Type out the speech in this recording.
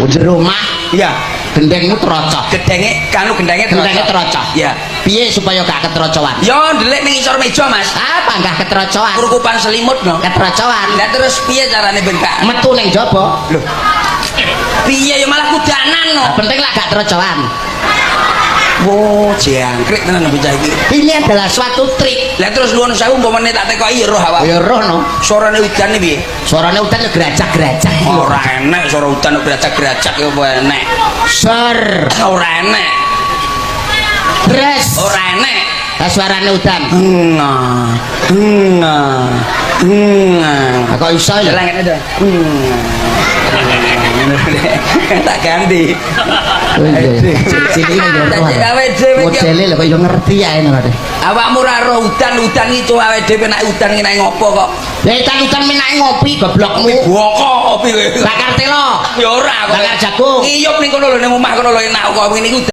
Jero omah Iya. gendengmu trocoh. Gedenge kanu gendenge Gendenge trocoh. Iya. Piye supaya gak ketrocohan? Yo ndelik ning isor meja, Mas. Ah, panggah ketrocohan. Krukupan selimut no. Ketrocohan. Lah terus piye carane ben gak? Metu ning jaba. Lho. Piye ya malah kudanan no. Penting lah gak trocohan. Wo, jangkrik tenan bocah iki. Ini adalah suatu trik. Lah terus nuwun sewu, umpamane tak tekoki ya roh awak. Ya roh no. Suarane udan iki piye? Suarane udan ya gerajak-gerajak. Ora enek suara udan kok gerajak-gerajak ya apa enek. Ser. Ora enek. Bres. Ora enek. Lah suarane udan. Nga. Nga. Nga. Lah kok iso ya? Lah ngene to. Tak ganti. Oh iya. Cilik ya roh. Dadi awake dhewe iki Modele lho kok ya ngerti ae ngono. Awakmu ora roh udan, udan iki awake dhewe nek udan iki nek ngopo kok? Lah udan menake ngopi, goblokmu. Boko kopi kowe. Bakar telo. Ya ora kok. Bakar jagung. Ngiyup ning kono lho, ning omah kono lho enak kok ngene iki.